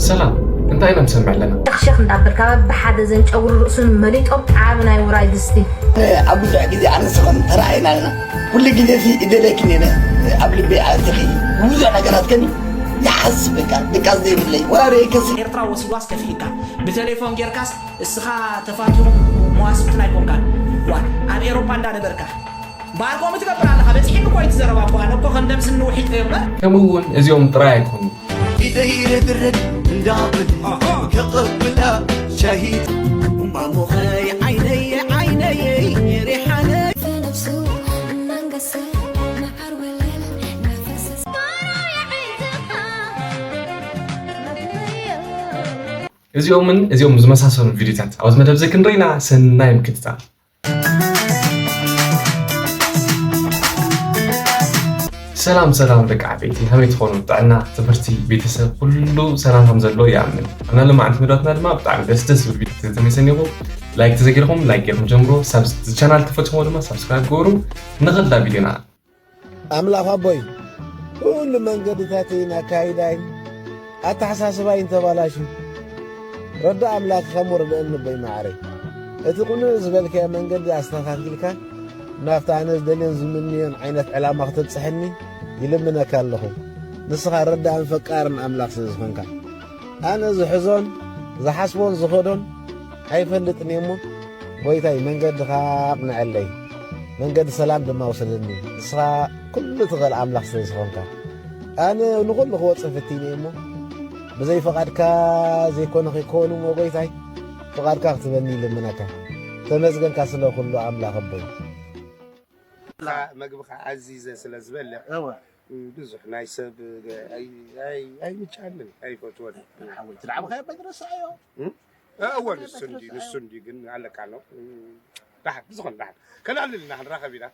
ሰላም፣ እንታይ ኢና ንሰምዕ ኣለና? ሸኽሸኽ እንዳበልካ በብሓደ ዘን ጨጉሪ ርእሱን መሊጦም ዓቢ ናይ ውራይ ድስቲ። ኣብ ብዙሕ ግዜ ኣነ ስኽን ተራእይና ኣለና። ኩሉ ግዜ ሲ እደለኪ ነይረ ኣብ ልበይ ኣእቲኺ ብዙሕ ነገራት ከኒ ይሓስብ በቃ ድቃስ ዘይብለይ ወላ ርእይክሲ ኤርትራ ወሲዱዋስ ከፊእካ ብቴሌፎን ጌርካስ እስኻ ተፋቲኹም መዋስብትን ኣይኮንካን። ዋ ኣብ ኤሮፓ እንዳነበርካ ባርኮም ትገብር ኣለኻ በፂሒ እኮ ይትዘረባ እኮ ኣነ እኮ ከም ደምስኒ ውሒጠ እምበር ከምኡ እውን እዚኦም ጥራይ ኣይኮኑን። ኢደይ ርብርብ እንዳብል ከቕብላ ሻሂት እማሞኸይ ዓይነየ ዓይነየ ሪሓነ እዚኦምን እዚኦም ዝመሳሰሉ ቪዲዮታት ኣብዚ መደብ እዚ ክንርኢና ሰናይ ምክትታል። ሰላም ሰላም ደቂ ዓበይቲ ከመይ ትኾኑ? ጥዕና፣ ትምህርቲ፣ ቤተሰብ ኩሉ ሰላም ከም ዘሎ ይኣምን። ኣብና ሎማዓንቲ መደባትና ድማ ብጣዕሚ ደስ ደስ ዝብል ቪዲዮ ተመይሰኒኹም ላይክ ተዘጊርኩም ላይክ ገይርኩም ጀምሩ። ሳብስ ቻናል ተፈትሞ ድማ ሳብስክራይብ ገበሩ። ንኸዳ ቪዲዮና ኣምላኽ ኣቦይ፣ ኩሉ መንገድታተይን ኣካይዳይን ኣተሓሳስባይን ተባላሽዩ። ረዳ ኣምላኽ ኸም ወረደአኒ ኣቦይ መዓረይ። እቲ ቅኑዕ ዝበልካዮ መንገዲ ኣስተኻኺልካ ናብቲ ኣነ ዝደልዮን ዝምንዮን ዓይነት ዕላማ ክተብጽሐኒ ይልምነካ ኣለኹ። ንስኻ ረዳእን ፈቃርን ኣምላኽ ስለ ዝኾንካ። ኣነ ዝሕዞን ዝሓስቦን ዝኸዶን ኣይፈልጥን እየ እሞ፣ ጐይታይ መንገድኻ ኣቕንዐለይ፣ መንገዲ ሰላም ድማ ውሰደኒ። ንስኻ ኩሉ ትኽእል ኣምላኽ ስለ ዝኾንካ፣ ኣነ ንኹሉ ክወጽእ ፈቲነ እየ እሞ፣ ብዘይ ፍቓድካ ዘይኮነ ከይከውን እሞ ጐይታይ፣ ፍቓድካ ክትበኒ ይልምነካ። ተመስገንካ ስለ ኩሉ ኣምላኽ ኣቦይ። መግብኻ ኣዚዘ ስለ ዝበልዕ ብዙሕ ናይ ሰብ ኣይምጫንን ኣይፈትወን። ሓወይ ትልዓብኻዮ ባይ ትረስዓዮ። እወ ንሱ እንዲ ንሱ እንዲ ግን ኣለካ ነው። ዳሓን ብዝኾን ዳሓን ከነዕልል ኢና ክንራኸብ ኢና።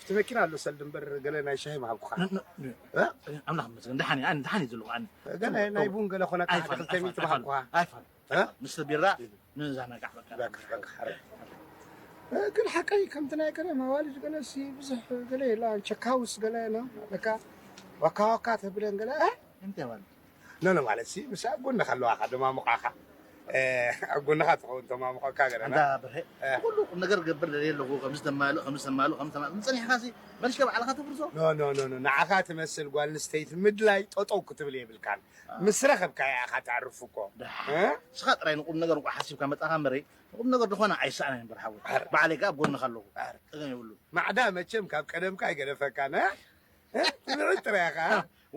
እቲ መኪና ኣሎ ሰልዲ እምበር ገለ ናይ ሻሂ ምሃብኩኻ። ኣምላኽ መስገን ደሓን እየ ደሓን እየ ዘለኹ። ገለ ናይ ቡን ገለ ኮነካ ሓደ ክልተ ሚእቲ ምሃብኩኻ። ምስ ቢራ ንዘናጋዕ በቃ በቃ በቃ ሓረ ግን ሓቀይ ከምቲ ናይ ቀደም ኣዋልድ ገለ ሲ ብዙሕ ገለ የለ ቸካውስ ገለ የለ በቃ ዋካ ዋካ ተብለን ገለ እንታይ ማለት ኖ ኖ ማለት ሲ ምስ ኣብ ጎንኻ ኣለዋኻ ደማሙቓኻ ኣብ ጎንኻ ትኸውን ተማሙቐካ ገለ እንዳ ብርሄ ኩሉ ቁም ነገር ገብር ደልየ ኣለኹ ከምዚ ተማሉ ከምዚ ተማሉ ከምዚ ተማሉ ምጸኒሕካ ሲ መልሽከ ባዕልኻ ተፍርሶ ኖ ኖ ኖ ንዓኻ ትመስል ጓል ንስተይቲ ምድላይ ጠጠው ክትብል የብልካን ምስ ረኸብካያ ኢኻ ተዕርፍ እኮ። ደሓን። እ? ንስኻ ጥራይ ንቁም ነገር እንቋ ሓሲብካ መጻኻ እምበረይ ንቁም ነገር ዝኾነ ኣይሰኣናን እምበር ሓወይ። ኣረ። ባዕለይ ከኣ ኣብ ጎንኻ ኣለኹ። ኣረ። ጸገም የብሉን። ማዕዳ መቸም ካብ ቀደምካ ኣይገደፈካን። እ? እ? ትምዕድ ጥራይ ኢኻ።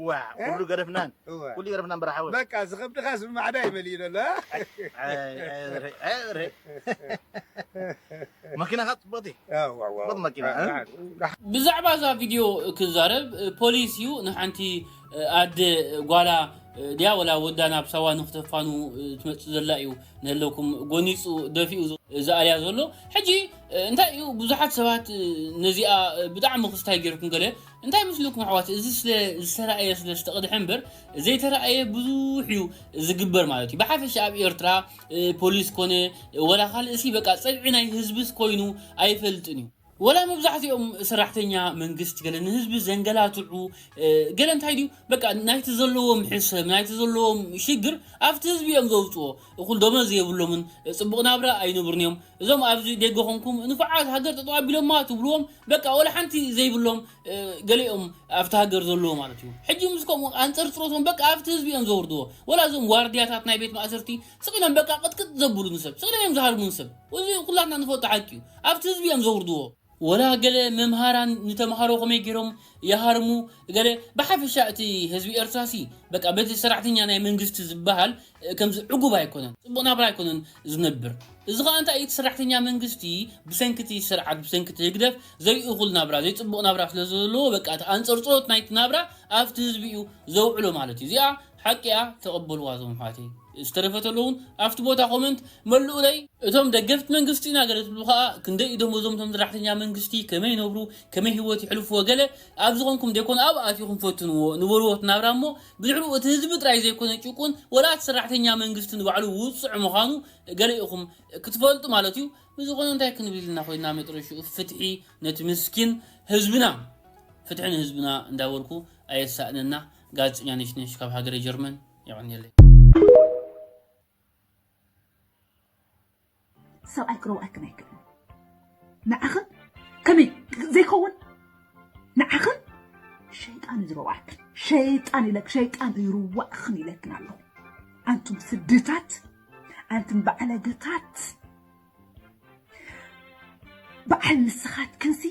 ዋ፣ እ? ኩሉ ገደፍናን። እወ። ኩሉ ገደፍናን እምበር ሓወይ። በቃ ዝኸብድኻስ ብማዕዳ እዩ መሊኡ ዘሎ። ኣይ፣ ኣይ፣ ኣይ፣ ኣይ፣ ኣይ። መኪናኻ ጽቡቕቲ። ኣዋ፣ ኣዋ። ጽቡቕቲ መኪና። እ? ብዛዕባ እዛ ቪድዮ ክዛረብ ፖሊስ እዩ ንሓንቲ ኣደ ጓላ ድያ ወላ ወዳ ናብ ሳዋ ንክተፋኑ ትመፅእ ዘላ እዩ ንህለኩም ጎኒፁ ደፊኡ ዝኣልያ ዘሎ ሕጂ እንታይ እዩ ብዙሓት ሰባት ነዚኣ ብጣዕሚ ክስታይ ገይርኩም ገለ እንታይ ምስልኩም ኣሕዋት እዚ ስለ ዝተረኣየ ስለ ዝተቐድሐ እምበር ዘይተረኣየ ብዙሕ እዩ ዝግበር ማለት እዩ ብሓፈሻ ኣብ ኤርትራ ፖሊስ ኮነ ወላ ካልእ ሲ በቃ ፀግዒ ናይ ህዝብስ ኮይኑ ኣይፈልጥን እዩ ወላ መብዛሕትኦም ሰራሕተኛ መንግስቲ ገለ ንህዝቢ ዘንገላትዑ ገለ እንታይ ድዩ በቃ ናይቲ ዘለዎም ሕሰብ ናይቲ ዘለዎም ሽግር ኣብቲ ህዝቢ እዮም ዘውፅኦ እኩል ደሞዝ የብሎምን ፅቡቕ ናብራ ኣይነብሩን እዮም እዞም ኣብዚ ደገ ኮንኩም ንፉዓት ሃገር ጠጠው ኣቢሎማ ትብልዎም በቃ ወላ ሓንቲ ዘይብሎም ገሊኦም ኣብቲ ሃገር ዘለዎ ማለት እዩ ሕጂ ምስ ከምኡ ኣንፀርፅሮቶም በቃ ኣብቲ ህዝቢ እዮም ዘውርድዎ ወላ እዞም ዋርድያታት ናይ ቤት ማእሰርቲ ስቕ ኢሎም በቃ ቅጥቅጥ ዘብሉ ንሰብ ስቕ ኢሎም እዮም ዝሃርሙ ንሰብ እዚ ኩላትና ንፈልጦ ሓቂ እዩ ኣብቲ ህዝቢ እዮም ዘውርድዎ ወላ ገለ መምሃራን ንተምሃሮ ከመይ ገይሮም ይሃርሙ ገለ ብሓፈሻ እቲ ህዝቢ ኤርትራ ሲ በቃ በቲ ሰራሕተኛ ናይ መንግስቲ ዝበሃል ከምዚ ዕጉብ ኣይኮነን ጽቡቕ ናብራ ኣይኮነን ዝነብር እዚ ኸዓ እንታይ እቲ ሰራሕተኛ መንግስቲ ብሰንክቲ ስርዓት ብሰንክቲ ህግደፍ ዘይእኹል ናብራ ዘይጽቡቕ ናብራ ስለ ዘለዎ በቃ እቲ ኣንጸርጽሮት ናይቲ ናብራ ኣብቲ ህዝቢ እዩ ዘውዕሎ ማለት እዩ እዚኣ ሓቂ እያ ተቐበልዋ እዞም ኣሕዋተይ ዝተረፈ ተሎ እውን ኣብቲ ቦታ ኮመንት መልኡለይ እቶም ደገፍቲ መንግስቲ ኢና ገለ ትብሉ ከዓ ክንደይ እዩ ደሞዞም እቶም ሰራሕተኛ መንግስቲ ከመይ ይነብሩ ከመይ ህይወት ይሕልፍዎ ገለ ኣብዚ ኾንኩም ደይኮነ ኣብ ኣትኹም ፈትንዎ ንበርዎ እቲ ናብራ እሞ ብድሕሪኡ እቲ ህዝቢ ጥራይ ዘይኮነ ጭቁን ወላ እቲ ሰራሕተኛ መንግስቲ ንባዕሉ ውፅዕ ምዃኑ ገለ ኢኹም ክትፈልጡ ማለት እዩ ብዝኾነ እንታይ ክንብል ኢልና ኮይና መጥረሽኡ ፍትሒ ነቲ ምስኪን ህዝብና ፍትሒ ንህዝብና እንዳበልኩ ኣየሳእነና ጋዜጠኛ ነሽነሽ ካብ ሃገረ ጀርመን የቐንየለይ ሰብኣይ ክረውኣክን ኣይክእልን። ንዓኽን ከመይ ዘይከውን? ንዓኽን ሸይጣን እዩ ዝረውኣክን። ሸይጣን ኢለክ፣ ሸይጣን እዩ ይርዋእኽን ኢለክን ኣለኹ። ኣንቱም ስድታት፣ ኣንቱም ባዕለገታት፣ በዓል ንስኻትክንሲ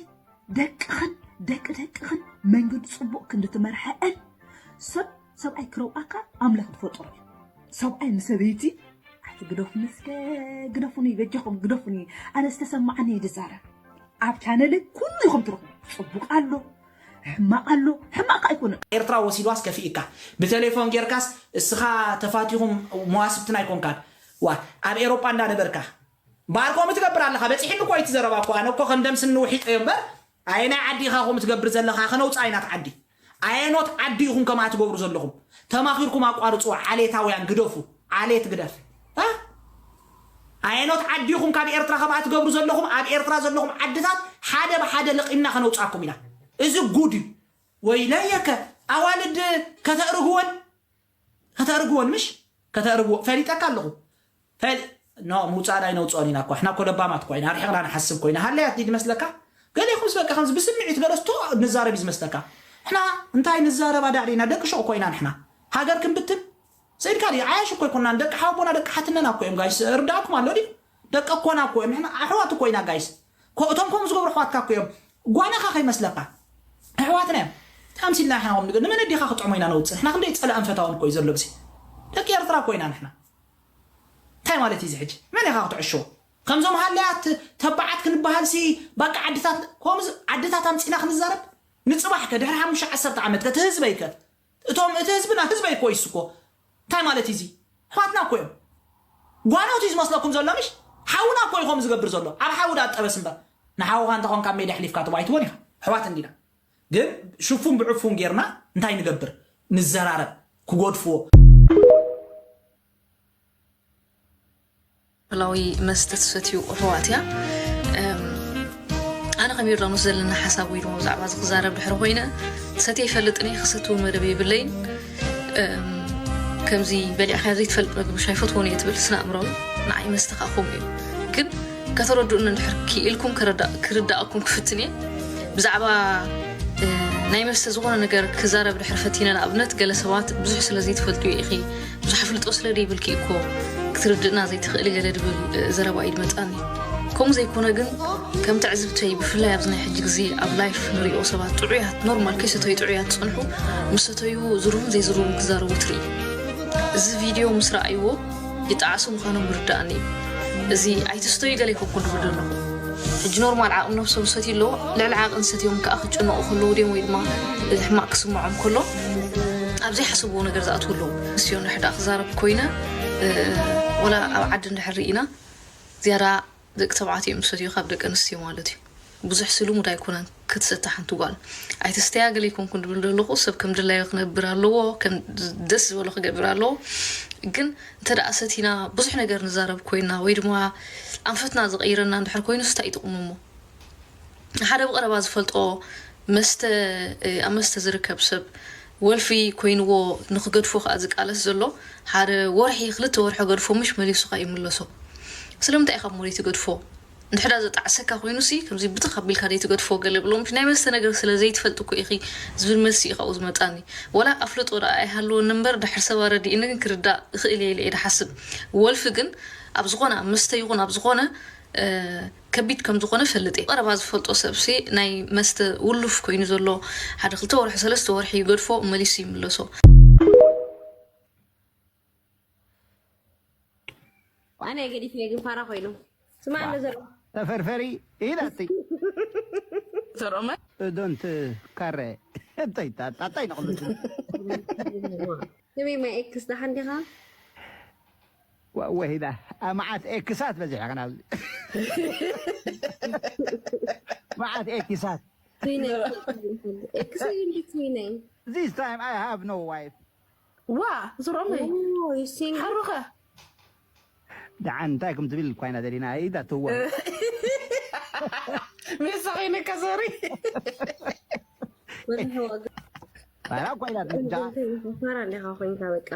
ደቅኽን ደቂ ደቅኽን መንገዲ ጽቡቕ ክንዲ ትመርሐአን ሰብ ሰብኣይ ክረውኣካ ኣምላኽ ዝፈጠሮ እዩ። ሰብኣይ ንሰበይቲ ኣቲ ግደፉኒ እስከ፣ ግደፉኒ፣ በጃኹም ግደፉኒ። ኣነ ዝተሰማዓኒ እዩ ዝዛረብ። ኣብ ቻነለይ ኩሉ ኢኹም ትረኽቡ። ጽቡቕ ኣሎ፣ ሕማቕ ኣሎ። ሕማቕ ከኣ ኣይኮነን። ኤርትራ ወሲድዋስ ከፊእካ፣ ብቴሌፎን ጌርካስ እስኻ ተፋቲኹም መዋስብትና ኣይኮንካን። ዋ ኣብ ኤሮጳ እንዳነበርካ ባር ከምኡ ትገብር ኣለኻ። በፂሕኒ እኮ እቲ ዘረባ እኮ። ኣነ እኮ ከም ደም ስኒ ውሒጠዮ እምበር ኣየናይ ዓዲ ኢኻ ከምኡ ትገብር ዘለኻ? ከነውፅኣ ኢና እቲ ዓዲ። ኣየኖት ዓዲ ኢኹም ከምኣ ትገብሩ ዘለኹም? ተማኺርኩም ኣቋርፅዎ። ዓሌታውያን ግደፉ። ዓሌት ግደፍ። እ? ኣየኖት ዓዲ ኢኹም ካብ ኤርትራ ከምኣ ትገብሩ ዘለኹም? ኣብ ኤርትራ ዘለኹም ዓድታት ሓደ ብሓደ ለቒምና ከነውፅኣኩም ኢና። እዚ ጉድ እዩ። ወይለየከ ኣዋልድ ከተእርግወን ከተእርግወን ምሽ ከተእርግዎ ፈሊጠካ ኣለኹ። ፈሊ ኖ ምውፃእ ዳይ ነውፅኦን ኢና እኮ። ሕና እኮ ለባማት እኮ ኢና። ኣርሒቕና ንሓስብ እኮ ኢና። ሃለያት ድዩ ዝመስለካ? ገሌኹምስ በቃ ከምዚ ብስምዒት ገለስቶ ንዛረብ እዩ ዝመስለካ። ሕና እንታይ ንዛረብ ኣዳዕዲና ደቂ ሸቕ እኮ ኢና ንሕና። ሃገር ክንብትን ሰይድካ ድዩ? ዓያሽ እኮ ኣይኮናን። ደቂ ሓወቦና ደቂ ሓትነና እኮ እዮም ጋይስ። እርዳእኩም ኣሎ ድዩ? ደቂ እኮና እኮ እዮም። ንሕና ኣሕዋት እኮ ኢና ጋይስ። ኮ- እቶም ከምኡ ዝገብሩ ኣሕዋትካ እኮ እዮም። ጓናኻ ከይመስለካ። ኣሕዋትና እዮም። ታምሲልና ኢሕና ኹም ንብል። ንመን ኣዲኻ ክጥዕሞ ኢና ነውፅእ? ንሕና ክንደይ ፀላእን ፈታውን እኮ እዩ ዘሎ ብሲ። ደቂ ኤርትራ እኮ ኢና ንሕና። እንታይ ማለት እዩ እዚ ሕጂ? መን ኢኻ ክትዕሽዎ? ከምዞም ሃለያት ተባዓት ክንበሃልሲ ባቃ ዓድታት፣ ከምዚ ዓድታት ኣምፂና ክንዛረብ? ንፅባሕ ከ ድሕሪ ሓሙሽተ ዓሰርተ ዓመት ከ እቲ ህዝበይ ከ? እቶም እቲ ህዝብና ህዝበይ እኮ እዩ እኮ። እንታይ ማለት እዩ እዚ? ኣሕዋትና እኮ እዮም። ጓኖት እዩ ዝመስለኩም ዘሎ ምሽ? ሓውና እኮ እዩ ከምኡ ዝገብር ዘሎ። ኣብ ሓዊ ዳ ጠበስ እምበር። ንሓውኻ እንተኾንካ ኣብ ሜዳ ኣሕሊፍካ ትቦ ኣይትቦን ኢኻ። ኣሕዋት እንዲና። ግን ሽፉን ብዕፉን ጌርና እንታይ ንገብር? ንዘራረብ። ክጎድፍዎ። ባህላዊ መስተ ትሰትዩ ኣሕዋት እያ። ኣነ ከም ዮርዳኖስ ዘለና ሓሳብ ወይ ድማ ብዛዕባ እዚ ክዛረብ ድሕሪ ኮይነ ሰትየ ይፈልጥን እየ፣ ክሰቲ እውን መደብ የብለይን። ከምዚ በሊዕካ ዘይትፈልጥ ምግቢ ሻይ ፈትዎ እየ ትብል ስነ ኣእምራዊ። ንዓይ መስተ ከዓ ከምኡ እዩ። ግን ከተረድኡኒ እንድሕር ክኢልኩም ክርዳእኩም ክፍትን እየ። ብዛዕባ ናይ መስተ ዝኾነ ነገር ክዛረብ ድሕር ፈቲነ፣ ንኣብነት ገለ ሰባት ብዙሕ ስለ ዘይትፈልጥዮ ኢኺ፣ ብዙሕ ኣፍልጦ ስለ ዘይብልኪ እኮ ክትርድእና ዘይትኽእሊ ገለ ድብል ዘረባ እዩ ድመጻኒ። ከምኡ ዘይኮነ ግን ከም ትዕዝብተይ ብፍላይ ኣብዚ ናይ ሕጂ ግዜ ኣብ ላይፍ ንሪኦ ሰባት ጥዑያት ኖርማል ከይሰተዩ ጥዑያት ዝጸንሑ ምስ ሰተዩ ዝርቡን ዘይዝርቡን ክዛረቡ ትርኢ። እዚ ቪድዮ ምስ ረኣይዎ ይጠዓሱ ምዃኖም ይርድኣኒ እዩ። እዚ ኣይትስተዩ ገለ ይከኩን ድብል ዘለኹ ሕጂ ኖርማል ዓቕሚ ነብሶም ዝሰትዩ ኣለዉ። ልዕሊ ዓቕን ሰትዮም ከኣ ክጭነቑ ከለዉ ድዮም ወይ ድማ ሕማቕ ክስምዖም ከሎ ኣብ ዘይሓሰብዎ ነገር ዝኣትዉ ኣለዉ። ንስዮ እንድሕር ደኣ ክዛረብ ኮይነ ወላ ኣብ ዓዲ እንድሕር ርኢና ዝያዳ ደቂ ተባዕትዮ እዮም ዝሰትዩ ካብ ደቂ ኣንስትዮ ማለት እዩ። ብዙሕ ሲ ልሙድ ኣይኮነን ክትሰቲ ሓንቲ ጓል። ኣይትስተያ ገለ ኣይኮንኩን ድብል ዘለኹ ሰብ ከም ድላዩ ክነብር ኣለዎ፣ ከም ደስ ዝበሎ ክገብር ኣለዎ። ግን እንተ ደኣ ሰቲና ብዙሕ ነገር ንዛረብ ኮይና ወይ ድማ ኣንፈትና ዝቐይረና እንድሕር ኮይኑስ እንታይ እዩ ጥቕሙ እሞ? ሓደ ብቐረባ ዝፈልጦ መስተ ኣብ መስተ ዝርከብ ሰብ ወልፊ ኮይንዎ ንክገድፎ ከኣ ዝቃለስ ዘሎ ሓደ ወርሒ ክልተ ወርሒ ገድፎ ምሽ መሊሱ ከኣ ይምለሶ። ስለምንታይ ኢኻ እሞ ዘይትገድፎ? እንድሕዳ ዘጣዕሰካ ኮይኑሲ ከምዚ ብትኽ ኣቢልካ ዘይትገድፎ ገለ ብሎ ምሽ ናይ መስተ ነገር ስለ ዘይትፈልጥ እኮ ኢኺ ዝብል መልሲ እዩ ካብኡ ዝመጻኒ። ወላ ኣፍልጦ ደኣ ኣይሃልወኒ እምበር ድሕር ሰብ ኣረዲእኒ ግን ክርዳእ እኽእል እየ ኢለ እየ ድሓስብ። ወልፊ ግን ኣብ ዝኾነ ኣብ መስተ ይኹን ኣብ ዝኾነ ከቢድ ከም ዝኾነ እፈልጥ እየ። ቀረባ ዝፈልጦ ሰብሲ ናይ መስተ ውሉፍ ኮይኑ ዘሎ ሓደ ክልተ ወርሒ ሰለስተ ወርሒ ይገድፎ መሊሱ ይምለሶ። ኣነ ገዲፍ ግን ፋራ ኮይኑ ስማ ነዘር ተፈርፈሪ ኢላትይ ዘርኦመ ዶንት ካረ እንታይ እንታይ ንቕሉ ከመይ ማይ ኤክስ ደሓን ዲኻ? ወሂዳ መዓት ኤክሳት በዚሕኽን ኣብዚ መዓት ኤክሳት ትዊነይ ኤክስ እንዲ ትዊነይ This time I have no wife. ዋ ዝሮመይ ሓሩኸ ደዓን እንታይ ከም ትብል እኳ ኢና ደሊና ኢዳ ትዋ ሜሳ ኮይነካ ሶሪ ፋራ እኳ ኢና ደሊና ፋራ እንዲኻ ኮይንካ በቃ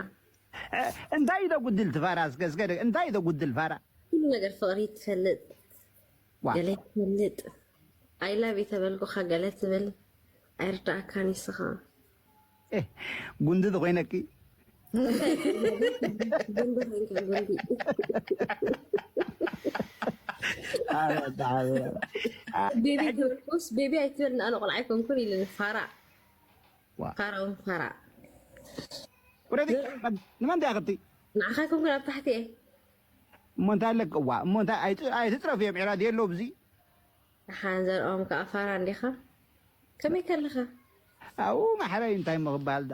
እንታይ ኢዶ ጉድል ትፋራ እስከ እስከ እንታይ ኢዶ ጉድል ፋራ ኩሉ ነገር ፍቕሪ ትፈልጥ፣ ዋ። ገለ ትፈልጥ። I love you ተበልኩኻ ገለ ትብል። ኣይርዳእካን ይስኻ። ኤ፣ ጉንዲ ዝኾይነኪ። ጉንዲ ኾይንካ ጉንዲ። ኣረ፣ ኣረ። ቤቢ ተበልኩስ ቤቢ ኣይትበል፣ ንኣነ ቆልዓ ኣይኮንኩን ኢሉኒ። ፋራ። ዋ። ፋራ እውን ፋራ። ውረዲ። ንመን ደኣ ኸብቲ? ንዓኻ ኣይኮንኩን ኣብ ታሕቲ እየ። እሞ እንታይ ኣለክ? ዋ፣ እሞ እንታይ ኣይት-፣ ኣይትጽረፍዮም ዕራድ የሎ ብዚ? ደሓን ዘርኦም ከኣ ፋራ እንዲኻ? ከመይ ከለኻ? ኣው ማሕረይ እንታይ ምኽባል ዳ?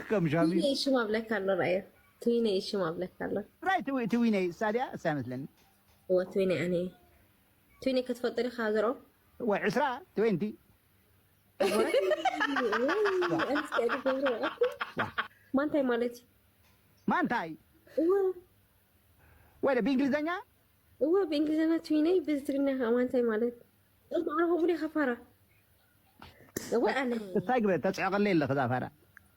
ከም ሻሚ። ትዊነይ ሽም ኣብለካ ኣሎ፣ ራእዮ። ትዊነይ ሽም ኣብለካ ኣሎ። ራይ ትዊ-፣ ትዊነይ እሳ ድያ? እሳ ይመስለኒ። እወ፣ ትዊነይ ኣነ እየ። ትዊነይ ክትፈልጦ ዲኻ ዘርኦም? እወ፣ ዕስራ፣ ትዌንቲ። እወ። እወ፣ ኣንስቲ ኣይትገብሩ። ዋ። ማንታይ ማለት እዩ? ማንታይ? እወ። ወይ ብእንግሊዝኛ? እወ፣ ብእንግሊዝኛ ትዊነይ፣ ብትግርኛ ከኣ ማንታይ ማለት? እሞ ኣነ ከምኡ ዲኻ ፋራ? እወ፣ ኣነ። እንታይ ግበር፣ ተጽዕቐለይ ኣለኺ እዛ ፋራ።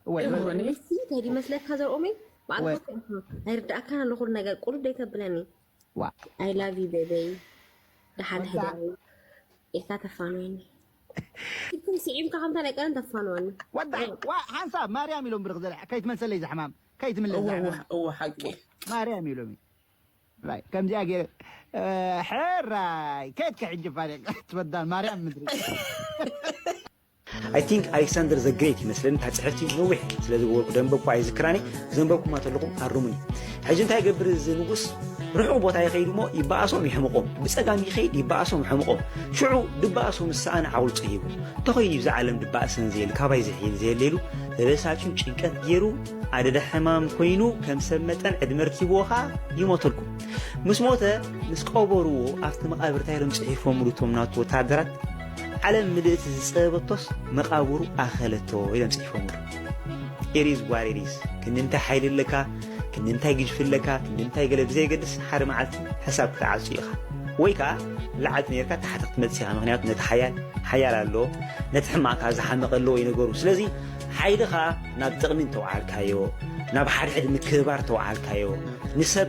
እወ፣ እወ፣ እወ። ንስቲ እንታይ ይመስለካ ዘርኦመይ? ባዕልኻ እወ። ትሪእኻ። ኣይርድኣካን ኣሎ ኩሉ ነገር፣ ቁሩብ ደይ ተብለኒ። ዋ። I love you፣ ቤበይ። ደሓን ወዳ። ሕደሪ። ኢልካ ተፋንወኒ። ኢልኩም ስዒምካ ከምታ ናይ ቀደም ተፋንወኒ። ወዳ፣ እወ። ዋ፣ ሓንሳብ ማርያም ኢሎም ብርኽ ዘለ፣ ከይትመልሰለይ ዝሕማም፣ ከይትምለስ እወ፣ ዝሕማም። እወ፣ እወ፣ ሓቂ። ማርያም ኢሎም። ራይ፣ ከምዚኣ ገይረ፣ እ፣ ሕራይ፣ ከየትካ ሕጂ ፋልያ፣ ትወዳን ማርያም ምድሪ። I think Alexander the Great ይመስለኒ፣ እታ ጽሕፍቲ ነዊሕ ስለ ዝገበርኩ ደንበብኩ ኣይዝክራኒ፣ ዘንበብኩማ ተለኹም ኣርሙኒ። ሕጂ እንታይ ይገብር እዚ ንጉስ? ርሑቕ ቦታ ይኸይድ እሞ ይበኣሶም ይሕምቖም፣ ብጸጋም ይኸይድ ይበኣሶም ይሕምቖም። ሽዑ ድበኣሶ ምስ ሰኣነ ዓውልጾ ሂቡ። እንተኾይኑ ይብዛ ዓለም ድበኣሰን ዘየል፣ ካባይ ዝሕይል ዘየለ ኢሉ ተበሳጭዩ ጭንቀት ገይሩ ኣደዳ ሕማም ኮይኑ ከም ሰብ መጠን ዕድመ ርኪብዎ ኸኣ ይሞተልኩም። ምስ ሞተ ምስ ቀበርዎ ኣብቲ መቓብር እንታይ ኢሎም ጽሒፎምሉ እቶም ናቱ ወተሃደራት? ዓለም ምልእቲ ዝጸበበቶስ መቓብሩ ኣኸለቶ ኢሎም ጽሒፎምሉ። It is what it is። ክንዲ እንታይ ሓይሊ ኣለካ፣ ክንዲ እንታይ ግጅፊ ኣለካ፣ ክንዲ እንታይ ገለ ብዘየገድስ ሓደ መዓልቲ ሕሳብ ክትዓጹ ኢኻ። ወይ ከኣ ላዕሊ ነርካ ታሕቲ ክትመጽእ ኢኻ። ምኽንያቱ ነቲ ሓያል ሓያል ኣሎ፣ ነቲ ሕማቕ ከኣ ዝሓመቐ ኣለዎ እዩ ነገሩ። ስለዚ ሓይልኻ ናብ ጥቕሚ እንተውዓልካዮ፣ ናብ ሓድሕድ ምክብባር እንተውዓልካዮ፣ ንሰብ፣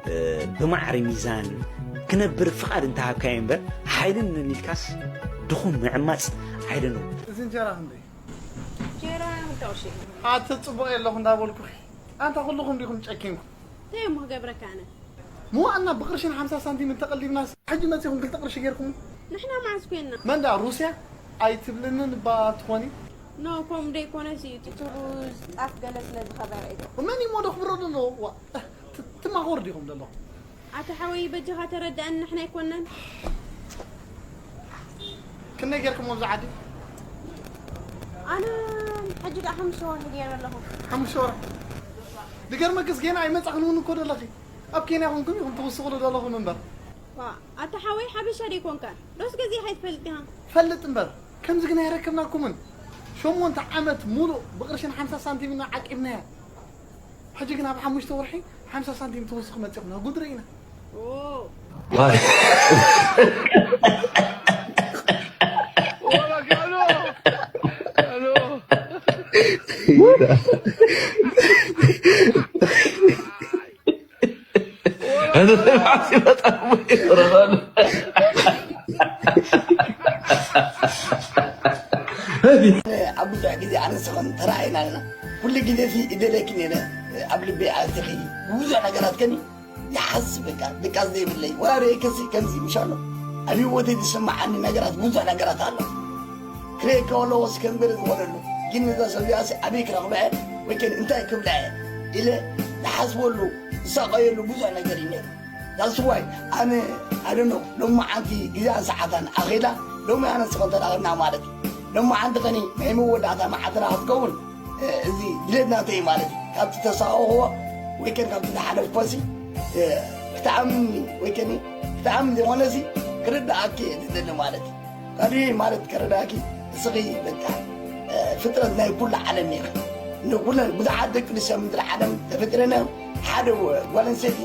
እ፣ ብማዕረ ሚዛን ክነብር ፍቓድ እንተሃብካዮ እምበር፣ ሓይልን ኢልካስ ድኹም ምዕማጽ፣ I don't know። እዚ እንጀራ ክንደይ? እንጀራ ክልተ ቅርሺ። ኣቲ ጽቡቕ የለኹ እንዳበልኩኺ። ኣንታ ኩልኹም ዲኹም ጨኪንኩም? እንታይ እሞ ክገብረካ ኣነ? ምዋኣና ብቕርሽን ሓምሳ ሳንቲም እንተቐሊብናስ፣ ሕጂ መጺኹም ክልተ ቅርሺ ጌርኩም? ንሕና መዓስ ኮይንና? መን ደኣ ሩስያ ኣይትብልንን እባ ትኾኒ? ኖ፣ ከምኡ ደይኮነስ እዩ፣ እቲ ሩዝ ጣፍ ገለ ስለ ዝኸበረ እዩ። መን እዩ እሞ ደኽብሮ ዘሎ? ዋ፣ ት-፣ ትማኾር ዲኹም ዘለኹም? ኣታ ሓወይ በጃኻ ተረድኣኒ፣ ንሕና ኣይኮናን። ክንደይ ጌርክሞ ኣብዚ ዓዲ? ኣነ ሕጂ ደኣ ሓሙሽተ ወርሒ ገይረ ኣለኹ። ሓሙሽተ ወርሒ? ዝገርመክስ ጌና ኣይመጻኽን እውን እኮ ዘለኺ። ኣብ ኬንያ ኮንኩም ኢኹም ትውስኹሉ ዘለኹም እምበር። ዋ፣ ኣታ ሓወይ ሓበሻ ደይኮንካ? ዶስ ገዚእኻ ኣይትፈልጥ ኢኻ? ፈልጥ እምበር፣ ከምዚ ግን ኣይረከብናኩምን። ሸሞንተ ዓመት ሙሉእ ብቕርሽን ሓምሳ ሳንቲም ኢና ዓቂብናያ። ሕጂ ግን ኣብ ሓሙሽተ ወርሒ ሓምሳ ሳንቲም ትውስኹ መጺኹም፣ ጉድ ርኢና። ኦ። ኣብ ብዙሕ ግዜ ኣነ ንስኽን ተራእይና ኣለና። ኩሉ ግዜ ሲ ይደለኪ ነይረ፣ ኣብ ልበይ ኣቲኺ፣ ብዙሕ ነገራት ከኒ ይሓስብ፣ በቃ ድቃስ ዘይብለይ። ወላ ርእየኪ ሲ ከምዚ ምሻሎ። ኣብ ህይወተይ ዝስምዓኒ ነገራት፣ ብዙሕ ነገራት ኣሎ። ክርእየኪ ከለኹ ሲ ከም ገለ ዝኾነ ኣሎ። ግን ነዛ ሰብ እዚኣ ሲ ኣበይ ክረኽባ እየ? ወይ ከን እንታይ ክብላ እየ? ኢለ ዝሓስበሉ፣ ዝሳቐየሉ ብዙሕ ነገር እዩ ነይሩ። That's why ኣነ፣ I don't know፣ ሎማዓንቲ ግዜኣን ሰዓታን ኣኺላ፣ ሎሚ ኣነ ንስኽን ተራኺብና ማለት እዩ። ሎማዓንቲ ኸኒ ናይ መወዳእታ መዓልትና ክትከውን፣ እ፣ እዚ ድሌት ናተይ ማለት እዩ። ካብቲ ተሳቐኽዎ ወይ ከን ካብቲ ዝሓለፍኮሲ፣ እ፣ ክትኣምኒ ወይ ከኒ ክትኣምኒ ዘይኮነሲ ክርድኣኪ እየ ዝደሊ ማለት እዩ። ካልእ ማለት ከረዳእኪ፣ እስኺ በቃ፣ እ፣ ፍጥረት ናይ ኩሉ ዓለም ኢኺ። ንኩለን ብዙሓት ደቂ ኣንስትዮ ኣብ ምድሪ ዓለም ተፈጢረን እዮም። ሓደ ጓል ኣንስተይቲ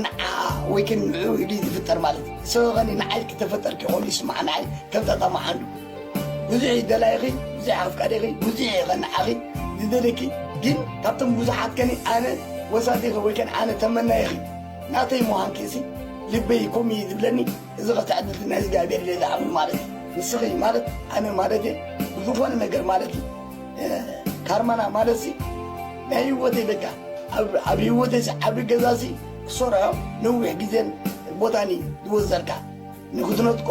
ንዓ ወይ ከን ንዕኡ ኢሉ እዩ ዝፍጠር ማለት እዩ። ንስኺ ኸኒ ንዓይ ክተፈጠርኪ ኮይኑ ይስማዕ፣ ንዓይ ከምዛ ታማሓንዱ ብዙሕ እዩ ደላይኺ፣ ብዙሕ ኣፍቃሪኺ፣ ብዙሕ እዩ ኸኒ ንዓኺ ዝደልየኪ። ግን ካብቶም ብዙሓት ከኒ ኣነ ወሳቲኺ ወይ ከን ኣነ ተመናይኺ ናተይ ምዃንኪ ሲ ልበይ ከምኡ እዩ ዝብለኒ። እዚ ኸ ትዕድልቲ ናይ እግዚኣብሔር ኢለ ዝኣምን ማለት እዩ። ንስኺ ማለት ኣነ ማለት እየ። ብዝኾነ ነገር ማለት እዩ። እ፣ ካርማና ማለት ሲ ናይ ህይወተይ በቃ ኣብ፣ ኣብ ህይወተይ ሲ ዓቢ ገዛ ሲ ክሰርሖ ነዊሕ ግዜን ቦታን እዩ ዝወሰድካ። ንክትነጥቆ፣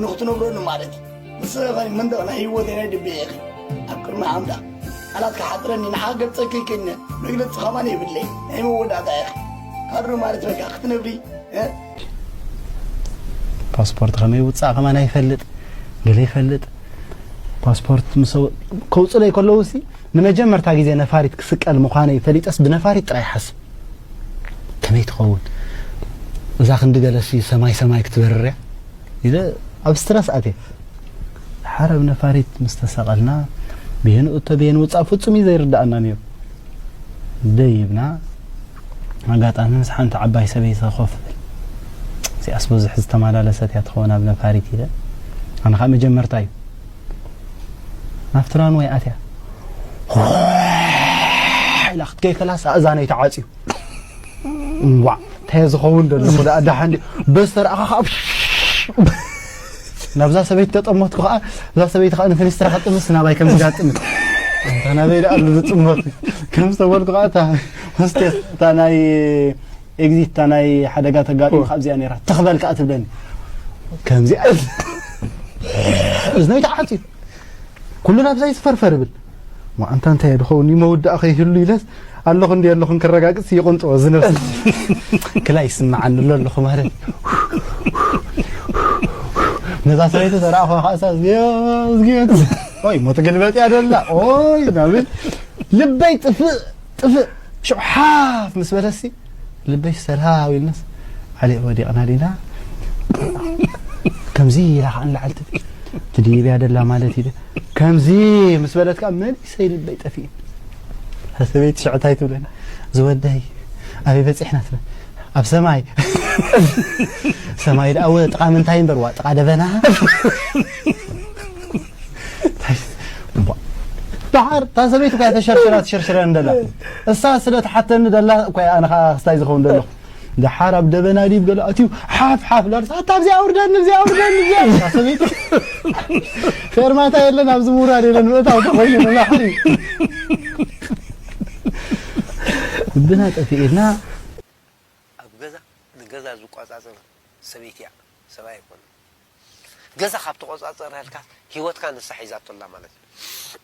ንክትነብረሉ ማለት እዩ። ንስኺ ኸ መንደቕ ናይ ህይወተይ ናይ ልበይ ኢኺ። ኣብ ቅድሚ ኣምላኽ ቃላት ክሓጽረኒ ንዓ ገልጸኪ ከይነ መግለጺ ከማን የብለይ። ናይ መወዳእታ ኢኺ። ካድሮ ማለት በቃ ክትነብሪ፣ እ? ፓስፖርት ከመይ ውጻእ ከማን ኣይፈልጥ፣ ገለ ይፈልጥ። ፓስፖርት ምስ ከውጽለይ ከለዉ ሲ ንመጀመርታ ግዜ ነፋሪት ክስቀል ምዃነይ ፈሊጠስ ብነፋሪት ጥራይ ይሓስብ። ከመይ ትኸውን እዛ ክንዲ ገለሲ ሰማይ ሰማይ ክትበርር እያ ኢለ ኣብ ስትረስ ኣትየ። ሓረብ ነፋሪት ምስ ተሰቐልና ብየንኡ እቶ ብየን ውጻእ ፍጹም እዩ ዘይርድኣና ነይሩ። ደይብና ኣጋጣሚ ምስ ሓንቲ ዓባይ ሰበይቲ ኮፍ ብል። እዚኣስ ብዙሕ ዝተመላለሰት እያ ትኸውን ኣብ ነፋሪት ኢለ። ኣነ ኸኣ መጀመርታ እዩ። ናብቲ ራንወይ ኣትያ። ኢላ ክትከይ ከላስ ኣእዛነይ ተዓጽዩ። እምቧዕ፣ እንታይ ዝኸውን ዘለኹ ደኣ ደሓን ድዩ? በስተርኣኻ ኸኣ ናብዛ ሰበይቲ ተጠመትኩ ኸኣ፣ እዛ ሰበይቲ ኸኣ ንፍኒስትራ ከጥምስ ናባይ ከም ዝጋጥም። ኣንታ ናበይ ደኣ ኣሉ ዝጥመት? ከም ዝተበልኩ ኸኣ እታ ሆስቴስ፣ እታ ናይ ኤግዚት፣ እታ ናይ ሓደጋ ተጋጢሙ ካብዚኣ ነይራ። ተኽበል ከኣ ትብለኒ። ከምዚኣ እዝነይ ተዓጽዩ። ኩሉ ናብዛ ይትፈርፈር ይብል። ሞ ኣንታ እንታይ ድኸውን መወዳእ ከይህሉ ኢለስ ኣለኹ እንዲ ኣለኹን ክረጋግጽ ይቕንጥዎ ዝነብስ። ክላይ ይስምዓኒ ኣሎ ኣለኹ ማለት። ነዛ ሰበይቲ ተረኣኹ ከኣሳ እዝግዮ፣ እዝግዮ። ኦይ፣ ሞ ትግልበጥ እያ ደላ። ኦይ፣ ናብል ልበይ ጥፍእ፣ ጥፍእ። ሽዑ ሓፍ ምስ በለሲ ልበይ ሰላም ኢልናስ ዓሊ ወዲቕና ዲና። ከምዚ ኢላ ኸዓ ንላዕሊ ትብል። ትድይብ እያ ደላ ማለት ኢለ። ከምዚ ምስ በለት ከኣ መሊሰ ልበይ ጠፊኡ። ሰበይቲ ሽዑ እንታይ ትብለኒ? ዝወደይ ኣበይ በጺሕና ትብል። ኣብ ሰማይ። ሰማይ ደኣ ወ ጥቓ ምንታይ እምበር ዋ ጥቓ ደበና። ደሓር እታ ሰበይቲ እኳ ተሸርሽራ ትሽርሽረኒ ደላ። እሳ ስለ ትሓተኒ ደላ እኳ ኣነ ኸዓ ክስታይ ዝኸውን ደለኹ። ደሓር ኣብ ደበና ድዩ ገለ ኣትዩ ሓፍ ሓፍ ላርስ ኣታ ኣብዚኣ ኣውርደኒ፣ ኣብዚኣ ኣውርደኒ፣ ኣብዚኣ። እታ ሰበይቲ ፌርማታ የለን፣ ኣብዚ ምውራድ የለን፣ ምእታው ተኾይኑ ንላዕሊ። ልብና ጠፊእና። ኣብ ገዛ ንገዛ ዝቆጻጸር ሰበይቲ እያ፣ ሰብኣይ ኣይኮነን። ገዛ ካብ ተቆጻጸረልካ ህይወትካ ንሳ ሒዛቶ ኣላ ማለት እዩ።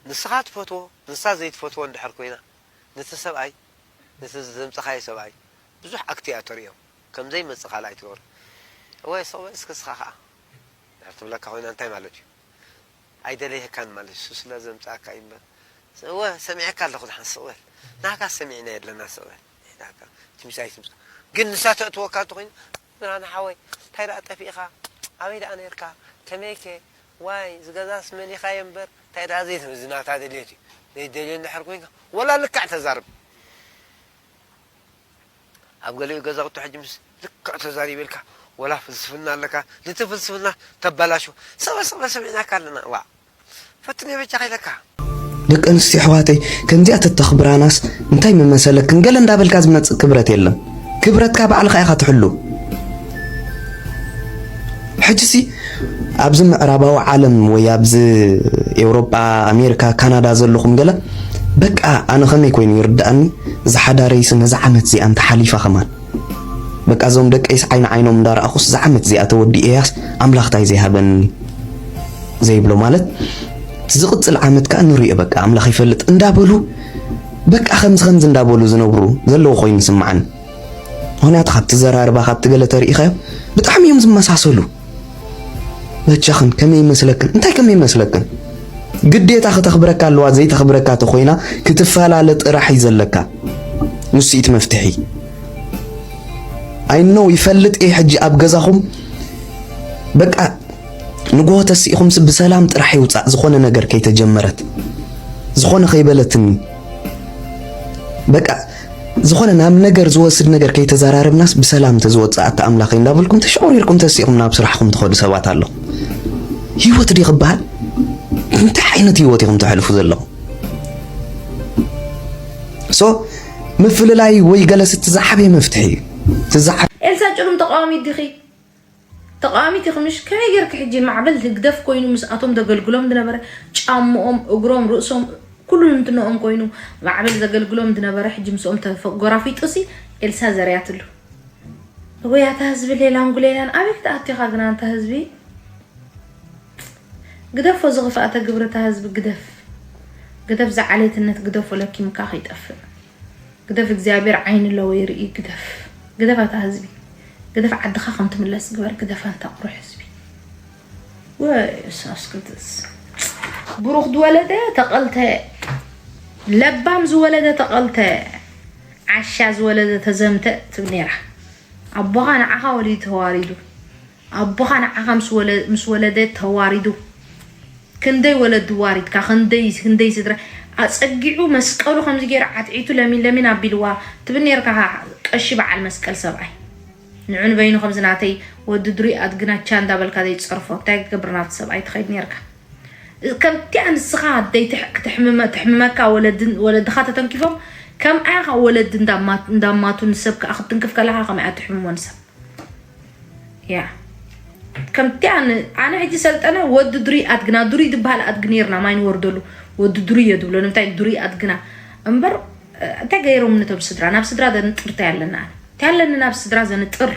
ንስኻ ትፈትዎ፣ ንሳ ዘይትፈትዎ እንድሕር ኮይና፣ ነቲ ሰብኣይ፣ ነቲ ዘምጻኻዮ ሰብኣይ ብዙሕ ኣክት እያ ተርእዮ። ከም ዘይመጽእ ካልኣይ ትገብሮ። እወ፣ ስቕ በል እስከ እስኻ ኸኣ። እንድሕር ትብለካ ኮይና እንታይ ማለት እዩ? ኣይደለየካን ማለት እዩ። እሱ ስለ ዘምጻእካ እዩ እምበር። እወ፣ ሰሚዐካ ኣለኹ፣ ደሓን ስቕ በል። ናካ ሰሚዕና የለና፣ ስቕ በል። ናካ ትምጻእ ኣይትምጻእ። ግን ንሳ ተእትወካ እንተኾይኑ፣ ብርሃነ ሓወይ፣ እንታይ ደኣ ጠፊእኻ? ኣበይ ደኣ ነርካ? ከመይከ? ዋይ፣ ዝገዛስ መሊኻዮ እምበር፣ እንታይ ደኣ ዘይትብል፣ እዚ ናታ ድልየት እዩ። ዘይደልዮ እንድሕር ኮይንካ፣ ወላ ልክዕ ተዛርብ። ኣብ ገሊኡ ገዛውቲ ሕጂ ምስ ልክዕ ተዛሪበልካ፣ ወላ ፍልስፍና ኣለካ፣ ነቲ ፍልስፍና ተበላሹ። ስቕ በል፣ ስቕ በል፣ ሰሚዕናካ ኣለና። ዋእ፣ ፈትንዮ በጃኻ ኢለካ። ደቂ ኣንስትዮ ኣሕዋተይ፣ ከምዚኣ ተተኽብራናስ እንታይ ምመሰለክን? ገለ እንዳበልካ ዝመጽእ ክብረት የለን። ክብረትካ ባዕልኻ ኢኻ ትሕሉ። ሕጂሲ ኣብዚ ምዕራባዊ ዓለም ወይ ኣብዚ ኤውሮጳ፣ ኣሜሪካ፣ ካናዳ ዘለኹም ገለ፣ በቃ ኣነ ከመይ ኮይኑ ይርድኣኒ፣ እዛ ሓዳረይሲ ነዛ ዓመት እዚኣ እንተሓሊፋ ከማን፣ በቃ እዞም ደቀይስ ዓይኒ ዓይኖም እንዳረኣኹስ እዛ ዓመት እዚኣ ተወዲኤያስ ኣምላኽ ታይ ዘይሃበኒ ዘይብሎ ማለት፣ ዝቕጽል ዓመት ከኣ ንሪኦ በቃ ኣምላኽ ይፈልጥ እንዳበሉ፣ በቃ ከምዚ ከምዚ እንዳበሉ ዝነብሩ ዘለዉ ኮይኑ ይስምዓኒ። ምኽንያቱ ካብቲ ዘራርባ፣ ካብቲ ገለ ተሪኢኻዮ ብጣዕሚ እዮም ዝመሳሰሉ። በጃኽን ከመይ ይመስለክን? እንታይ ከመይ ይመስለክን? ግዴታ ክተኽብረካ ኣለዋ፣ ዘይተኽብረካ ተኾይና ክትፈላለ ጥራሕ እዩ ዘለካ። ንሱ እዩ እቲ መፍትሒ። I know፣ ይፈልጥ እየ። ሕጂ ኣብ ገዛኹም በቃ ንግሆ ተሲእኹምሲ ብሰላም ጥራሕ ይውጻእ፣ ዝኾነ ነገር ከይተጀመረት፣ ዝኾነ ከይበለትኒ፣ በቃ ዝኾነ ናብ ነገር ዝወስድ ነገር ከይተዘራረብናስ ብሰላም ተዝወጽእ ኣታ ኣምላኸይ እንዳበልኩም ተሸቑሪርኩም ተሲእኹም ናብ ስራሕኹም ትኸዱ ሰባት ኣለኹም። ህይወት ድዩ ክበሃል? እንታይ ዓይነት ህይወት ኢኹም ተሕልፉ ዘለኹም? ሶ ምፍልላይ ወይ ገለስ እቲ ዝዓበየ መፍትሒ እዩ። ኤልሳ ጭሩም ተቃዋሚት ዲኺ? ተቃዋሚት ኢኺ ምሽ? ከመይ ጌርኪ ሕጂ ማዕበል ህግደፍ ኮይኑ ምስኣቶም ዘገልግሎም ዝነበረ ጫምኦም፣ እግሮም፣ ርእሶም፣ ኩሉ እንትንኦም ኮይኑ ማዕበል ዘገልግሎም ዝነበረ ሕጂ ምስኦም ተፈ-፣ ጎራፊጡሲ ኤልሳ ዘርያትሉ። ወይ ኣታ ህዝቢ ሌላን ጉሌላን ኣበይ ክትኣቱ ኢኻ ግን ኣንታ ህዝቢ? ግደፎ ዝኽፍኣተ ግብርታ ህዝቢ ግደፍ። ግደፍ ዝዓሌትነት ግደፎ ለኪምካ ከይጠፍእ። ግደፍ እግዚኣብሔር ዓይኒ ኣለዎ ይርኢ ግደፍ። ግደፍ ኣታ ህዝቢ። ግደፍ ዓድኻ ከም ትምለስ ግበር ግደፍ ኣንታ ቁሩሕ ህዝቢ። ወይ እሳስ ቅዱስ። ብሩኽ ዝወለደ ተቐልተ፣ ለባም ዝወለደ ተቐልተ፣ ዓሻ ዝወለደ ተዘምተ ትብል ነይራ። ኣቦኻ ንዓኻ ወሊዱ ተዋሪዱ። ኣቦኻ ንዓኻ ምስ ወለ-፣ ምስ ወለደ ተዋሪዱ። ክንደይ ወለዲ ዋሪድካ፣ ክንደይ፣ ክንደይ ስድራ ኣጸጊዑ መስቀሉ ከምዚ ገይሩ ዓትዒቱ ለሚን ለሚን ኣቢልዋ ትብል ነይርካ፣ ቀሺ በዓል መስቀል ሰብኣይ። ንዑ ንበይኑ ከምዚ ናተይ ወዲ ድሩይ ኣድግናቻ እንዳበልካ ዘይትጸርፎ፣ እንታይ ክገብር ናብቲ ሰብኣይ ትኸይድ ነይርካ? ከምቲኣ ንስኻ ኣደይ ትሕ-፣ ክትሕምመ-፣ ትሕምመካ ወለድን-፣ ወለድኻ ተተንኪፎም፣ ከምኣያ ኸዓ ወለዲ እንዳማ-፣ እንዳማቱ ንሰብ ከኣ ክትትንክፍ ከለኻ ከምኣ ትሕምሞ ንሰብ። ያ። ከምቲኣ ን-፣ ኣነ ሕጂ ሰልጠነ ወዲ ድሩይ ኣድግና፣ ድሩይ ዝበሃል ኣድጊ ነይርና ማይ ንወርደሉ፣ ወዲ ድሩይ እየ ዝብሎ፣ ንምንታይ ድሩይ ኣድግና እምበር፣ እ፣ እንታይ ገይሮም ነቶም ስድራ? ናብ ስድራ ዘንጥር እንታይ ኣለና? እንታይ ኣለኒ ናብ ስድራ ዘንጥር?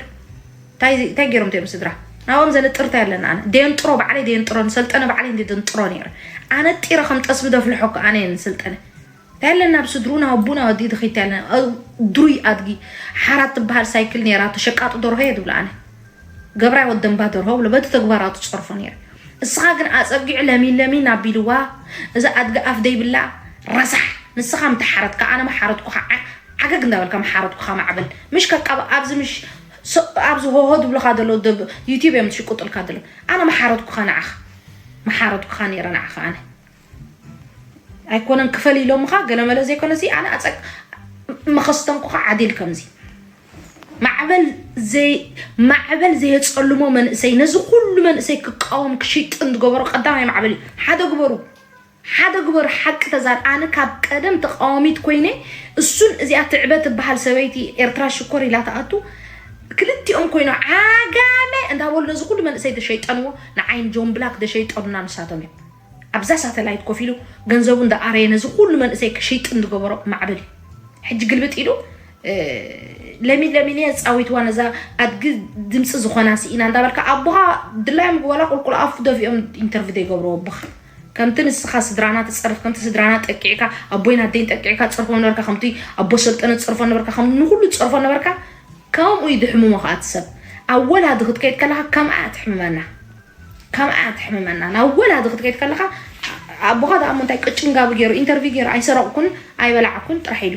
እንታይ፣ እንታይ ገይሮም እቶም ስድራ? ናብኦም ዘንጥር እንታይ ኣለና? ኣነ ደየንጥሮ፣ ባዕለይ ደየንጥሮ፣ ንሰልጠነ ባዕለይ እንደ ደንጥሮ ነይረ። ኣነ ጢረ ከም ጠስሚ ደፍልሖ እኮ ኣነ እየ ንሰልጠነ። እንታይ ኣለና ኣብ ስድሩ፣ ናብ ኣቡና ወዲ ድኺት ኣለና። እ፣ ድሩይ ኣድጊ፣ ሓራት ትበሃል ሳይክል ነይራቶ፣ ሸቃጢ ደርሆ እየ ዝብሎ ኣነ። ገብራይ ወደንባ ደርሆ ብሎ በቲ ተግባራቱ ጸርፎ ነይረ። እስኻ ግን ኣጸጊዑ ለሚን ለሚን ኣቢልዋ፣ እዚ ኣድጊ ኣፍ ደይብላ ረሳሕ። ንስኻ ምተሓረትካ፣ ኣነ መሓረትኩኻ፣ ዓ-፣ ዓገግ እንዳበልካ መሓረትኩኻ ማዕበል። ምሽ ከቃብ-፣ ኣብዚ ምሽ ስ-፣ ኣብዚ ሆሆ ዝብሉኻ ዘለዉ ደብ-፣ ዩቲዩብ እዮም ዝሽቁጥልካ ዘለዉ። ኣነ መሓረትኩኻ ንዓኻ። መሓረትኩኻ ነይረ ንዓኻ ኣነ። ኣይኮነን ክፈል ኢሎምኻ፣ ገለ መለ ዘይኮነሲ፣ ኣነ ኣጸቅ-፣ መኸስተንኩኻ ዓዲል ከምዚ። ማዕበል ዘይ-፣ ማዕበል ዘየጸልሞ መንእሰይ፣ ነዚ ኩሉ መንእሰይ ክቃወም ክሽጥን ዝገበሮ ቀዳማይ ማዕበል እዩ። ሓደ ግበሩ። ሓደ ግበሩ፣ ሓቂ ተዛር-፣ ኣነ ካብ ቀደም ተቃዋሚት ኮይነ፣ እሱን እዚኣ ትዕበ ትበሃል ሰበይቲ ኤርትራ ሽኮር ኢላ ትኣቱ፣ ክልቲኦም ኮይኖም ዓጋመ እንዳበሉ ነዚ ኩሉ መንእሰይ ተሸይጠንዎ፣ ንዓይን ጆን ብላክ ተሸይጠኑና ንሳቶም እዮም። ኣብዛ ሳተላይት ኮፍ ኢሉ ገንዘቡ እንዳኣረየ ነዚ ኩሉ መንእሰይ ክሽይጥን ዝገበሮ ማዕበል እዩ። ሕጂ ግልብጥ ኢሉ፣ እ፣ ለሚን ለሚን እየ ጻዊትዋ ነዛ ኣድጊ ድምጺ ዝኾና ስኢና እንዳበልካ ኣቦኻ ድላዮም ግበላ ቁልቁል ኣፉ ደፊኦም ኢንተርቪው ዘይገብርዎ ኣቦኻ። ከምቲ ንስኻ ስድራና ትጸርፍ፣ ከምቲ ስድራና ጠቂዕካ፣ ኣቦይን ኣደይን ጠቂዕካ ትጸርፎም ነበርካ፣ ከምቲ ኣቦ ሰልጠነ ትጸርፎ ነበርካ፣ ከም ንኹሉ ትጸርፎ ነበርካ፣ ከምኡ እዩ ድሕምሞ ከኣ እቲ ሰብ። ኣብ ወላዲ ክትከይድ ከለኻ ከምኣ ትሕምመና። ከምኣ ትሕምመና። ናብ ወላዲ ክትከይድ ከለኻ፣ ኣቦኻ ደኣ እሞ እንታይ ቅጭንጋቢ ገይሩ፣ ኢንተርቪው ገይሩ፣ ኣይሰረቕኩን፣ ኣይበላዕኩን ጥራሕ ኢሉ።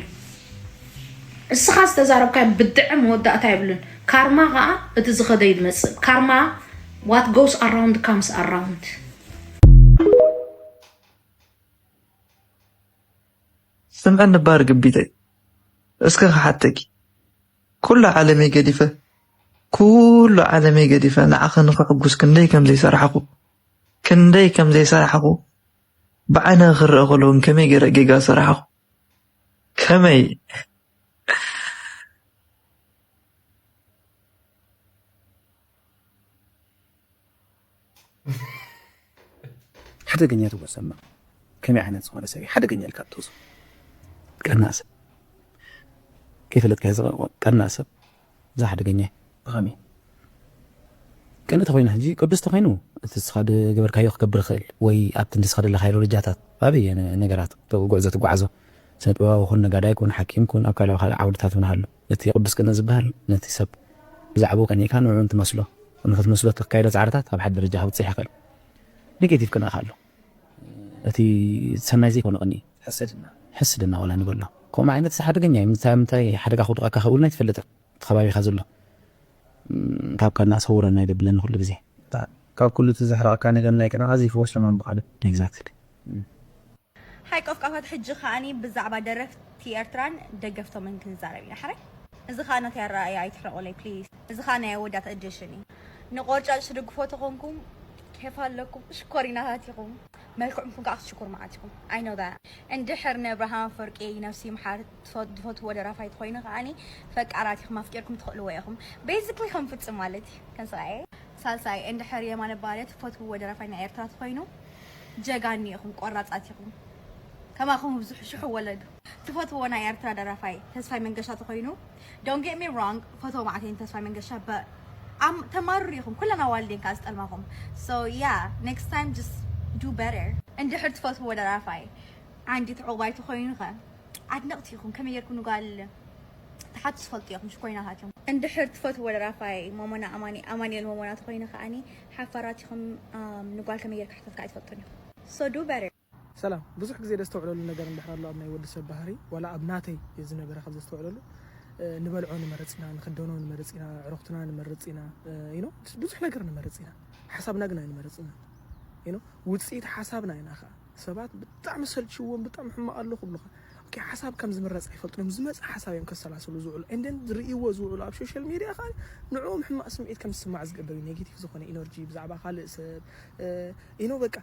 እስኻ ዝተዛረብካዮ ብድዐ መወዳእታ የብሉን። ካርማ ኸኣ እቲ ዝኸደ እዩ ዝመጽእ። ካርማ፣ what goes around comes around። ስምዕኒ ባር ግቢተይ፣ እስከ ክሓተኪ፣ ኩሉ ዓለመይ ገዲፈ፣ ኩሉ ዓለመይ ገዲፈ ንዓኺ ንኽሕጉስ ክንደይ ከም ዘይሰራሕኹ፣ ክንደይ ከም ዘይሰራሕኹ ብዓይንኺ ክረአ ከሎ እውን ከመይ ገይረ ጌጋ ሰራሕኹ፣ ከመይ ሓደገኛ ትወሰማ ከመይ ዓይነት ዝኾነ ሰብ እዩ ሓደገኛ ኢልካ ትወስዶ? ቀና ሰብ ከይፈለጥካ ዝቐ ቀና ሰብ እዚ ሓደገኛ እዩ። ብኸመይ? ቅንኢ ተኾይኑ ሕጂ ቅዱስ ተኾይኑ እቲ ንስኻ ዝገበርካዮ ክገብር ይኽእል ወይ ኣብቲ ንስኻ ዘለኻዮ ደረጃታት ኣበየ ነገራት ጉዕዞ ትጓዓዞ ስነ ጥበባዊ ኩን ነጋዳይ ኩን ሓኪም ኩን ኣብ ካልእ ካልእ ዓውድታት እውን ሃሉ እቲ ቅዱስ ቅንኢ ዝበሃል ነቲ ሰብ ብዛዕባኡ ቀኒእካ ንዕኡ እንትመስሎ ንኽትመስሎ እተካይዶ ፃዕርታት ኣብ ሓደ ደረጃ ክብፅሕ ይኽእል። ኔጌቲቭ ቅንኢ ኣሎ። እቲ ሰናይ ዘይኮነ ቅንኢ ሕስድና ሕስድና ዋላ ንበሎ ከምኡ ዓይነት እዚ ሓደገኛ እዩ። ምንታይ ምንታይ ሓደጋ ክውድቐካ ክእውልና ኣይትፈልጥን። እቲ ከባቢኻ ዘሎ ካብ ካና ሰውረና ይደብለኒ ኩሉ ግዜ። ካብ ኩሉ እቲ ዘሕረቐካ ነገር ናይ ቅንኢ ኣዝዩ ይፍወስ ለማን ብኻልእ። Exactly። ሓይ ቆፍቃፋት ሕጂ ከኣኒ ብዛዕባ ደረፍቲ ኤርትራን ደገፍቶምን ክንዛረብ ኢና ሓራይ። እዚ ከኣ ናተይ ኣረኣእያ ኣይትሕረቑለይ please። እዚ ከኣ ናይ ኣወዳት edition እዩ። ንቆርጫጭ ትድግፎ ተኾንኩም ኬፍ ኣለኩም ሽኮሪናታት ኢኹም። መልክዕኩም ከዓ ክትሽኩር ማለት ኢኹም። I know that። እንድሕር ንኣብርሃም ኣፈወርቂ ነብሲ ይምሓር ትፈ- ትፈትዎ ደራፋይ ተኾይኑ ከዓኒ ፈቃራት ኢኹም፣ ኣፍቂርኩም ትኽእልዎ ኢኹም። Basically ከም ፍጽም ማለት እዩ። ከም ሰብኣየ ሳልሳይ እንድሕር የማነ ባርያ ትፈትውዎ ደራፋይ ናይ ኤርትራ ተኾይኑ ጀጋኒ ኢኹም፣ ቆራጻት ኢኹም። ከማኹም ብዙሕ ሽሕ ወለዱ። ትፈትውዎ ናይ ኤርትራ ደራፋይ ተስፋይ መንገሻ ተኾይኑ፣ don't get me wrong፣ ፈትዎ ማዕተይን ተስፋይ መንገሻ በ ኣም- ተማርሩ ኢኹም፣ ኩለን ኣዋልዴን ከዓ ዝጠልማኹም። So yeah, next time just do better። እንድሕር ትፈትውዎ ደራፋይ ዓንዲ ትዕቑባይ ተኾይኑ ኸ ኣድነቕቲ ኢኹም። ከመይ ጌርኩም ንጓል ትሓቱ ትፈልጡ ኢኹም፣ ሽኮይናታት እዮም። እንድሕር ትፈትውዎ ደራፋይ ሞሞና ኣማኒ ኣማኑኤል ሞሞና ተኾይኑ ከዓኒ ሓፋራት ኢኹም። ኣም፣ ንጓል ከመይ ጌርካ ክትሓተት ከዓ ኣይትፈልጡን ኢኹም። So do better። ሰላም። ብዙሕ ግዜ ደስተውዕለሉ ነገር እንድሕር ኣሎ ኣብ ናይ ወዲ ሰብ ባህሪ፣ ዋላ ኣብ ናተይ ዝነበረ ካብ ዘስተውዕለሉ፣ እ፣ ንበልዖ ንመርጽ ኢና፣ ንክደኖ ንመርጽ ኢና፣ ዕረኽትና ንመርጽ ኢና፣ እ፣ you know፣ ብዙሕ ነገር ንመርጽ ኢና። ሓሳብና ግን ኣይንመርጽ ኢና። You know፣ ውጽኢት ሓሳብና ኢና ኸዓ። ሰባት ብጣዕሚ ሰልችዎም፣ ብጣዕሚ ሕማቕ ኣሎ ክብሉኻ። ኦኬ፣ ሓሳብ ከም ዝምረጽ ኣይፈልጡን እዮም። ዝመጽእ ሓሳብ እዮም ከሰላስሉ ዝውዕሉ። And then ዝርእይዎ ዝውዕሉ ኣብ ሶሻል ሚድያ ኸዓ ንዕኦም ሕማቕ ስምዒት ከም ዝስማዕ ዝገብር እዩ። ኔጌቲቭ ዝኾነ ኢነርጂ ብዛዕባ ካልእ ሰብ፣ እ፣ you know፣ በቃ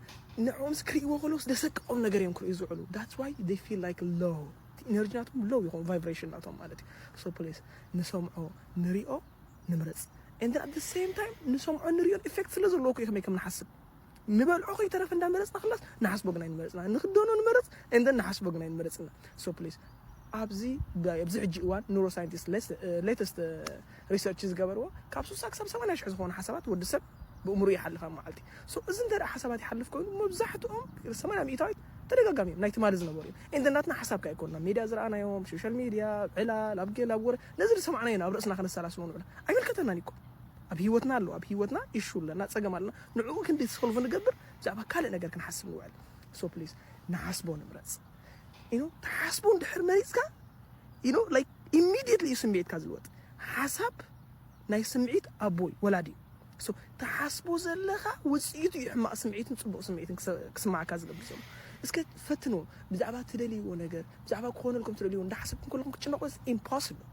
ንዕኦም ክርእይዎ ከለውስ ደሰቅቖም ነገር እዮም ክርእዩ ዝውዕሉ። That's why they feel like low። እቲ ኢነርጂ ናቶም ሎው ይኸውን፣ ቫይብሬሽን ናቶም ማለት እዩ። So please ንሰምዖ ንሪኦ ንምረጽ። And then at the same time ንሰምዖ ንሪኦን ኢፌክት ስለ ዘለዎ እኮ እዩ ከመይ ከም ንሓስብ። ንበልዖ ከይተረፈ እንዳመረጽና ክላስ ንሓስቦ ግን ኣይንመረጽና። ንክደኖ ንመረጽ and then ንሓስቦ ግን ኣይንመረጽና። So please ኣብዚ ብ- ኣብዚ ሕጂ እዋን ኑሮ ሳይንቲስት ሌተስት ሪሰርች ዝገበርዎ ካብ ስሳ ክሳብ ሰማንያ ሽሕ ዝኾኑ ሓሳባት ወዲ ሰብ ብእምሩ ይሓልፍ ኣብ መዓልቲ። So እዚ እንተ ደኣ ሓሳባት ይሓልፍ ኮይኑ መብዛሕትኦም ሰማንያ ሚእታዊት ተደጋጋሚ እዮም ናይ ትማሊ ዝነበሩ እዮም። And then ናትና ሓሳብ ከ ኣይኮንና ሜድያ ዝረኣናዮም ሶሻል ሜድያ ዕላል ኣብ ገለ ኣብ ወረ ነዚ ዝሰማዕናዮ ናብ ርእስና ከነሰላስሎ ንብላ ኣይምልከተናን እኮ። ኣብ ህይወትና ኣሎ ኣብ ህይወትና ኢሹ ኣለና ጸገም ኣለና ንዕኡ ክንዲ ሶልቭ ንገብር ብዛዕባ ካልእ ነገር ክንሓስብ ንውዕል። So please ንሓስቦ ንምረጽ። You know ትሓስቦ እንድሕር መሪጽካ you know like immediately እዩ ስምዒትካ ዝልወጥ። ሓሳብ ናይ ስምዒት ኣቦይ ወላዲ እዩ። So ትሓስቦ ዘለኻ ውፅኢቱ እዩ ሕማቕ ስምዒትን ፅቡቕ ስምዒትን ክሰ- ክስማዓካ ዝገብር ዘሎ። እስከ ፈትንዎ። ብዛዕባ ትደልይዎ ነገር ብዛዕባ ክኾነልኩም ትደልይዎ እንዳሓሰብኩም ከለኹም ክትጭነቑ ኢምፖስብል።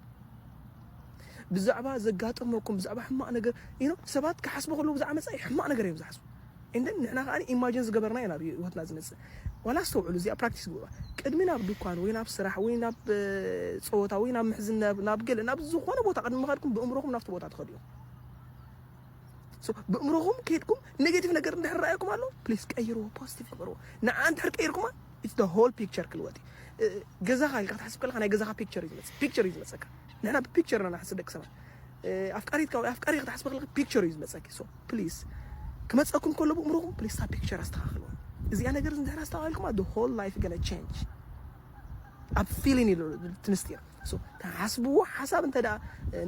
ብዛዕባ ዘጋጠመኩም ብዛዕባ ሕማቕ ነገር you know ሰባት ክሓስቡ ከለዉ ብዛዕባ መፃኢ ሕማቕ ነገር እዮም ዝሓስቡ። And then ንሕና ከዓ ኢማጂን ዝገበርና ኢና ናብ ህይወትና ዝመፅእ። ዋላ ኣስተውዕሉ እዚኣ ፕራክቲስ ግበሩዋ። ቅድሚ ናብ ድኳን ወይ ናብ ስራሕ ወይ ናብ እ፣ ፀወታ ወይ ናብ ምሕዝነት ናብ ገለ ናብ ዝኾነ ቦታ ቅድሚ ምኻድኩም ብእምሮኹም ናብቲ ቦታ ትኸዱ እዮም። So ብእምሮኹም ከይድኩም ኔጌቲቭ ነገር እንድሕር ረኣየኩም ኣሎ ፕሊስ ቀይርዎ፣ ፖዚቲቭ ግበርዎ። ንዓ እንድሕር ቀይርኩማ it's the whole picture ክልወጥ እዩ። እ፣ ገዛኻ ኢልካ ክትሓስብ ከለካ ናይ ገዛኻ ፒክቸር እዩ ዝመፅእ፣ ፒክቸር እዩ ዝመፀካ። ንሕና ብፒክቸር ኢና ንሓስብ ደቂ ሰባት። እ፣ ኣፍቃሪትካ ወይ ኣፍቃሪ ክትሓስብ ከለካ ፒክቸር እዩ ዝመፀኪ። So ፕሊስ ክመፀኩም ከሎ ብእምሮኹም ፕሊስ እታ ፒክቸር ኣስተኻኽልዋ። እዚኣ ነገር እንድሕር ኣስተኻኺልኩማ the whole life gonna change። ኣብ ፊሊን ኢሉ ትንስቲ ትሓስብዎ ሓሳብ እንተ ደኣ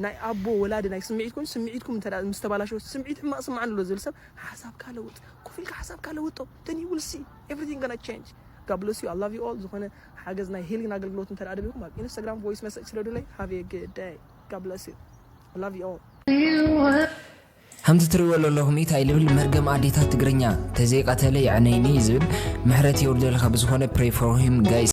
ናይ ኣቦ ወላዲ ናይ ስምዒት ኮይኑ ስምዒትኩም እንተ ምስ ተባላሸወ ስምዒት ሕማቕ ስምዓኒ ኣሎ ዝብል ሰብ ሓሳብካ ለውጥ። ኮፍ ኢልካ ሓሳብካ ለውጦ። Then you will see everything gonna change. God bless you. I love you all። ዝኾነ ሓገዝ ናይ ሂሊንግ ኣገልግሎት እንተ ደኣ ደሊኹም ኣብ ኢንስታግራም ቮይስ መሰጅ ስደዱለይ። Have a good day. God bless you. I love you all. ከምቲ ትሪእዎ ዘለኹም ኢታይ ልብል መርገም ኣዴታት ትግርኛ ተዘይቀተለ የዕነይኒ ዝብል ምሕረት የውርደልካ ብዝኾነ pray for him guys።